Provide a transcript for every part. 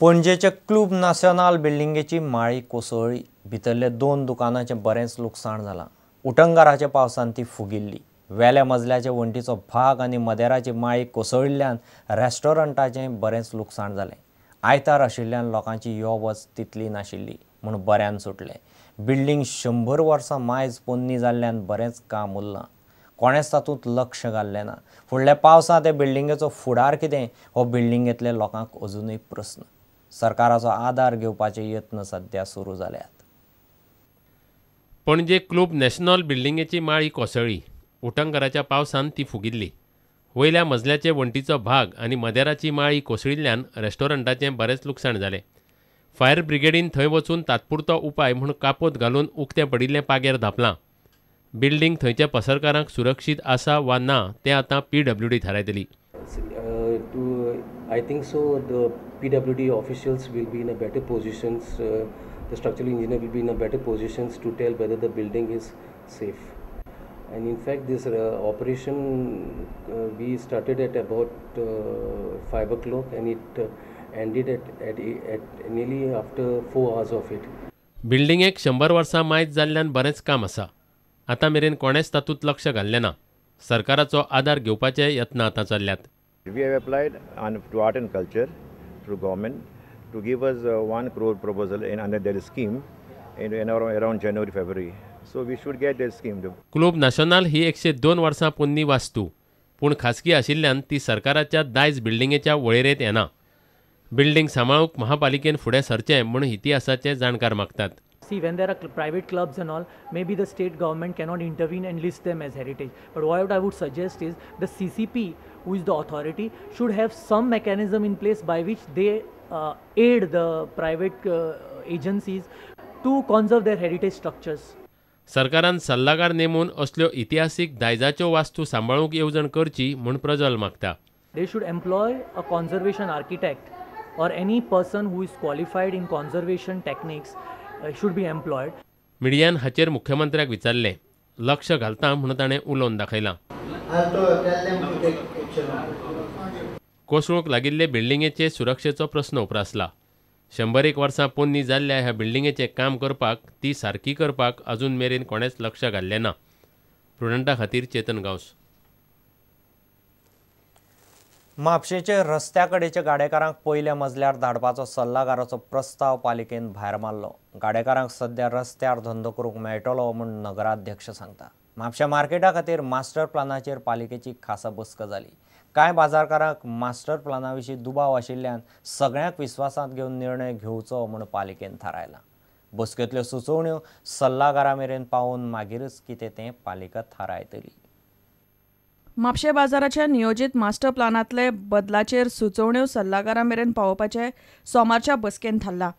पणजेच्या club national बिल्डिंगेची माळी कोसळ्ळी. भितरले 2 दुकानाचें बरेंच लुकसाण जालां. उटंगाराच्या पावसान ती फुगिल्ली. वेल्या मजल्याच्या वण्टीचो भाग आनी मदेराची माळी कोसळिल्ल्यान रेस्टॉरंटाचें बरेंच लुकसाण जालें. आयतार आशिल्ल्यान लोकांची यो वच तितली नाशिल्ली म्हूण बऱ्यान सुटलें. बिल्डींग 100 वर्सां मायज पोन्नी जाल्ल्यान बरेंच काम उरलां. कोणेंच तातूंत लक्ष घाल्लें ना. फुडल्या पावसांत त्या बिल्डिंगेचो फुडार कितें हो बिल्डिंगेंतल्या लोकांक अजुनूय प्रस्न. सरकाराचो आदार घेवपाचे यत्न सध्या सुरू जाल्यात. पणजे क्लूब नॅशनल बिल्डिंगेची माळी कोसळ्ळी. उटंगाराच्या पावसान ती फुगिल्ली. वयल्या मजल्याचे वण्टीचो भाग आनी मदेराची माळी कोसळिल्ल्यान रेस्टॉरंटाचें बरेंच लुकसाण जालें. फायर ब्रिगेडीन थंय वचून तात्पुरतो उपाय म्हूण कापोत घालून उक्तें पडिल्लें पागेर धांपलां. बिल्डींग थंयच्या पसरकारांक सुरक्षीत आसा वा ना तें आतां PWD थारायतली. I think so the PWD officials will be in a better positions, the structural engineer will be in a better positions to tell whether the building is safe. And in fact this operation we started at about 5 o'clock and it ended at nearly after 4 hours of it. बिल्डिंगेक 100 वर्सां मायज जाल्ल्यान बरेंच काम आसा. आतां मेरेन कोणेंच तातूंत लक्ष घाल्लें ना. सरकाराचो आदार घेवपाचे यत्न आतां चल्ल्यात. We have applied to Art and Culture through government to give us a 1 crore proposal in under their scheme in around January, February. So we should get that scheme. Club National ही 102 वर्सां पोन्नी वास्तू, पूण खासगी आशिल्ल्यान ती सरकाराच्या दायज बिल्डिंगेच्या वळेरेंत येना. बिल्डिंग सांबाळूंक महापालिकेन फुडें सरचें म्हूण इतिहासाचे जाणकार मागतात. See, when there are private clubs and all, maybe the state government cannot intervene and list them as heritage. But what I would suggest is the CCP, who is the authority, should have some mechanism in place by which they aid the private agencies to conserve their heritage structures. सरकारान सल्लागार नेमून असल्यो इतिहासीक दायजाच्यो वास्तू सांबाळूंक येवजण करची म्हूण प्रजल मागता. They should employ a conservation architect or any person who is qualified in conservation techniques should be employed. मिडियान हाचेर मुख्यमंत्र्याक विचारलें. लक्ष घालता म्हूण ताणें उलोवन दाखयलां. कोसळूंक लागिल्ले बिल्डिंगेचे सुरक्षेचो प्रस्न उप्रासला. 101 वर्सां पोन्नी जाल्ल्या ह्या बिल्डिंगेचें काम करपाक ती सारकी करपाक अजून मेरेन कोणेंच लक्ष घाल्लें ना. प्रुडंटा खातीर चेतन गांवस. म्हापशेंचे रस्त्या कडेच्या गाडेकारांक पयल्या मजल्यार धाडपाचो सल्लागाराचो प्रस्ताव पालिकेन भायर मारलो. गाडेकारांक सध्या रस्त्यार धंदो करूंक मेळटलो म्हूण नगराध्यक्ष सांगता. म्हापशें मार्केटा खातीर मास्टर प्लानाचेर पालिकेची खासा बसका जाली. कांय बाजारकारांक मास्टर प्लाना विशीं दुबाव आशिल्ल्यान सगळ्यांक विस्वासांत घेवन निर्णय घेवचो म्हूण पालिकेन थारायलां. बसकेंतल्यो सुचोवण्यो सल्लागारा मेरेन पावोवन मागीरच कितें तें पालिका थारायतली. म्हापशें बाजाराच्या नियोजीत मास्टर प्लानांतले बदलाचेर सुचोवण्यो सल्लागारा मेरेन पावोवपाचें सोमारच्या बसकेन थारलां.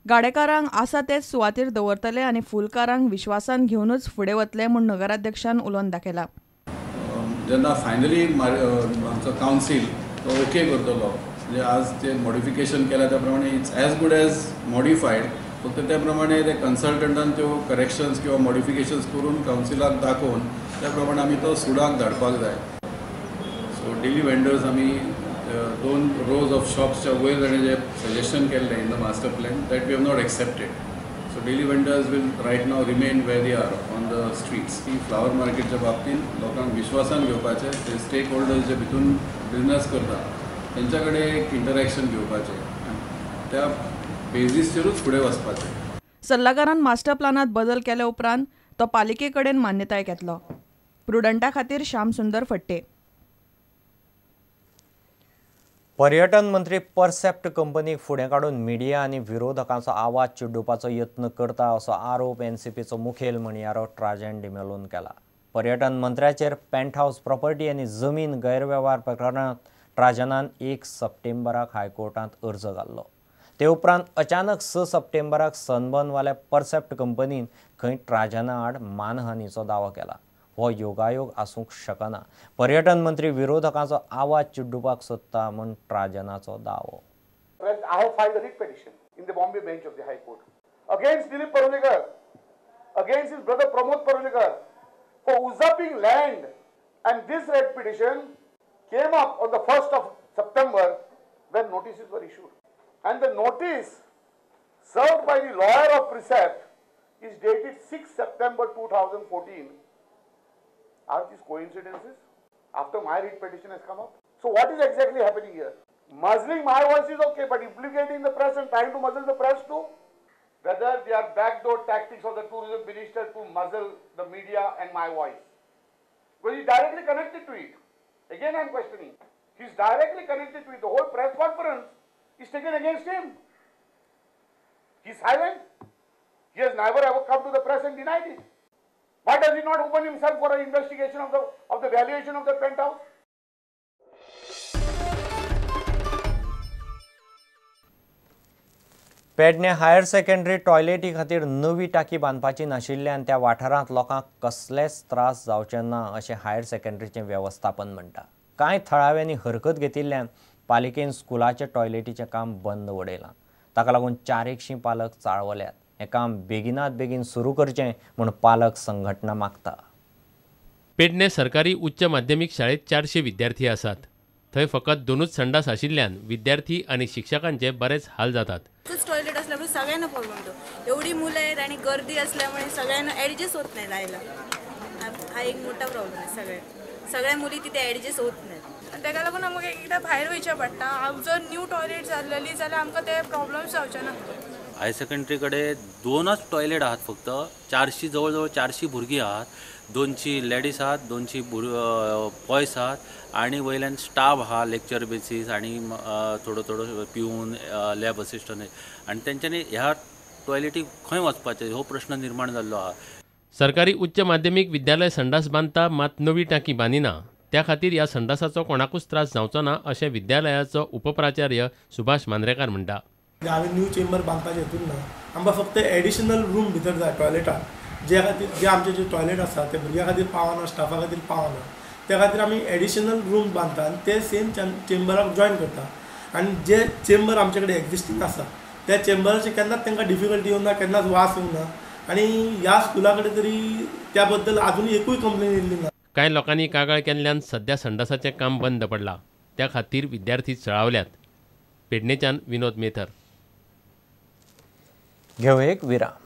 गाडेकारांक आसा तेच सुवातेर दवरतले आनी फुलकारांक विश्वासान घेवनूच फुडें वतले म्हूण नगराध्यक्षान उलोवन दाखयलां. जेन्ना फायनली आमचो कावन्सील तो ओके करतलो, म्हणजे आज ते मॉडिफिकेशन केल्या त्या प्रमाणे it's as good as modified, फक्त त्या प्रमाणे ते कन्सल्टंटान त्यो करेक्शन्स किंवा मॉडिफिकेशन्स करून कावन्सिलाक दाखोवन त्या प्रमाणे आमी तो सुडाक धाडपाक जाय. सो डेली वेंडर्स आमी 2 रोज ऑफ शॉप्सच्या वयर ताणें जें सजेशन केल्लें in the master plan that we have not accepted. So daily vendors will right now remain where they are on the streets. He flower मार्केटच्या बाबतींत लोकांक विश्वासान घेवपाचें, ते स्टेक होल्डर्स जे भितून बिजनस करता तेंच्या कडेन एक इंटरेक्शन घेवपाचें आनी त्या बेजीसचेरूच फुडें वचपाचें. सल्लागारान मास्टर प्लानांत बदल केल्या उपरांत तो पालिके कडेन मान्यताय घेतलो. प्रुडंटा खातीर श्याम सुंदर फट्टे. पर्यटन मंत्री परसेप्ट कंपनीक फुडें काडून मिडिया आनी विरोधकांचो आवाज चिड्डुपाचो यत्न करता असो आरोप एनसीपीचो मुखेल म्हणयारो ट्राजन डिमेलोन केला. पर्यटन मंत्र्याचेर पेंटहावस प्रॉपर्टी आनी जमीन गैरवेव्हार प्रकरणांत ट्राजनान 1 सप्टेंबराक हायकोर्टांत अर्ज घाल्लो. ते उपरांत अचानक 6 सप्टेंबराक सनबर्नवाल्या परसेप्ट कंपनीन खंय ट्राजना आड मानहानीचो दावो केला. हो योगायोग आसूंक शकना. पर्यटन मंत्री विरोधकांचो आवाज चिड्डुपाक सोदता म्हूण ट्राजनाचो दावो. I have filed a writ petition in the Bombay bench of the High Court against Dilip Parulekar, against his brother Pramod Parulekar for usurping land, and this writ petition came up on the 1st of September when notices were issued. And the notice served by the lawyer of Precept is dated 6 September 2014. Are these coincidences? After my writ petition has come up? So what is exactly happening here? Muzzling my voice is okay, but implicating the press and trying to muzzle the press too? Whether they are backdoor tactics of the tourism minister to muzzle the media and my voice. Because he's directly connected to it. Again I am questioning. He's directly connected to it. The whole press conference is taken against him. He's silent. He has never ever come to the press and denied it. Why does he not open himself for an investigation of the valuation of the penthouse? Pernem higher secondary टॉयलेटी खातीर नवी टाकी बांदपाची नाशिल्ल्यान त्या वाठारांत लोकांक कसलेच त्रास जावचे ना अशें हायर सेकंडरीचें वेवस्थापन म्हणटा. कांय थळाव्यांनी हरकत घेतिल्ल्यान पालिकेन स्कुलाच्या टॉयलेटीचें काम बंद उडयलां. ताका लागून 400 पालक चाळवल्यात. हें काम बेगिनात बेगीन सुरू करचें म्हूण पालक संघटना मागता. पेडणे सरकारी उच्च माध्यमीक शाळेत 400 विद्यार्थी आसात. थंय फकत 2 संडास आशिल्ल्यान विद्यार्थी आनी शिक्षकांचे बरेच हाल जातात. एकच टॉयलेट असल्यामुळे सगळ्यांना प्रॉब्लेम होतो. एवढी मुलं आहेत आणि गर्दी असल्यामुळे सगळ्यांना ॲडजस्ट होत नाही जायला. हा एक मोठा प्रॉब्लेम आहे. सगळ्या मुली तिथे ॲडजस्ट होत नाहीत. ताका लागून आमकां एक एकदां भायर वयचें पडटा. जर न्यू टॉयलेट जाल्लेली जाल्यार आमकां ते प्रॉब्लम्स जावचे ना. हायर सेकंडरी कडेन 2 टॉयलेट आहात फक्त. 400 जवळ जवळ 400 भुरगीं आहात. 200 लेडीज आहात, 200 बॉयज आहात आनी वयल्यान स्टाफ आहा लेक्चर बेसीस आनी थोडो थोडो पिवन लॅब असिस्टंट आनी तेंच्यांनी ह्या टॉयलेटीक खंय वचपाचें हो प्रश्न निर्माण जाल्लो आहा. सरकारी उच्च माध्यमीक विद्यालय संडास बांदता मात नवी टाकी बांदिना. त्या खातीर ह्या संडासाचो कोणाकूच त्रास जावचो ना अशें विद्यालयाचो उपप्राचार्य सुभाष मांद्रेकार म्हणटा. हांवें न्यू चेंबर बांदपाचें हेतून ना, आमकां फक्त एडिशनल रूम भितर जाय टॉयलेटाक, जे खातीर जे आमचे जे टॉयलेट आसा ते भुरग्यां खातीर पावना, स्टाफा खातीर पावना, त्या खातीर आमी एडिशनल रूम बांदता आनी ते सेम चेंबराक जॉयन करता. आनी जे चेंबर आमचे कडेन एक्जिस्टींग आसा त्या चेंबराचे केन्नाच तांकां डिफिकल्टी येवना, केन्नाच वास येवना आनी ह्या स्कुला कडेन तरी त्या बद्दल आजून एकूय कंप्लेन येयल्ली ना. कांय लोकांनी कागाळ केल्ल्यान सध्या संडासाचें काम बंद पडलां. त्या खातीर विद्यार्थी चळावल्यात. पेडणेच्यान विनोद मेथर. घेवं एक विराम.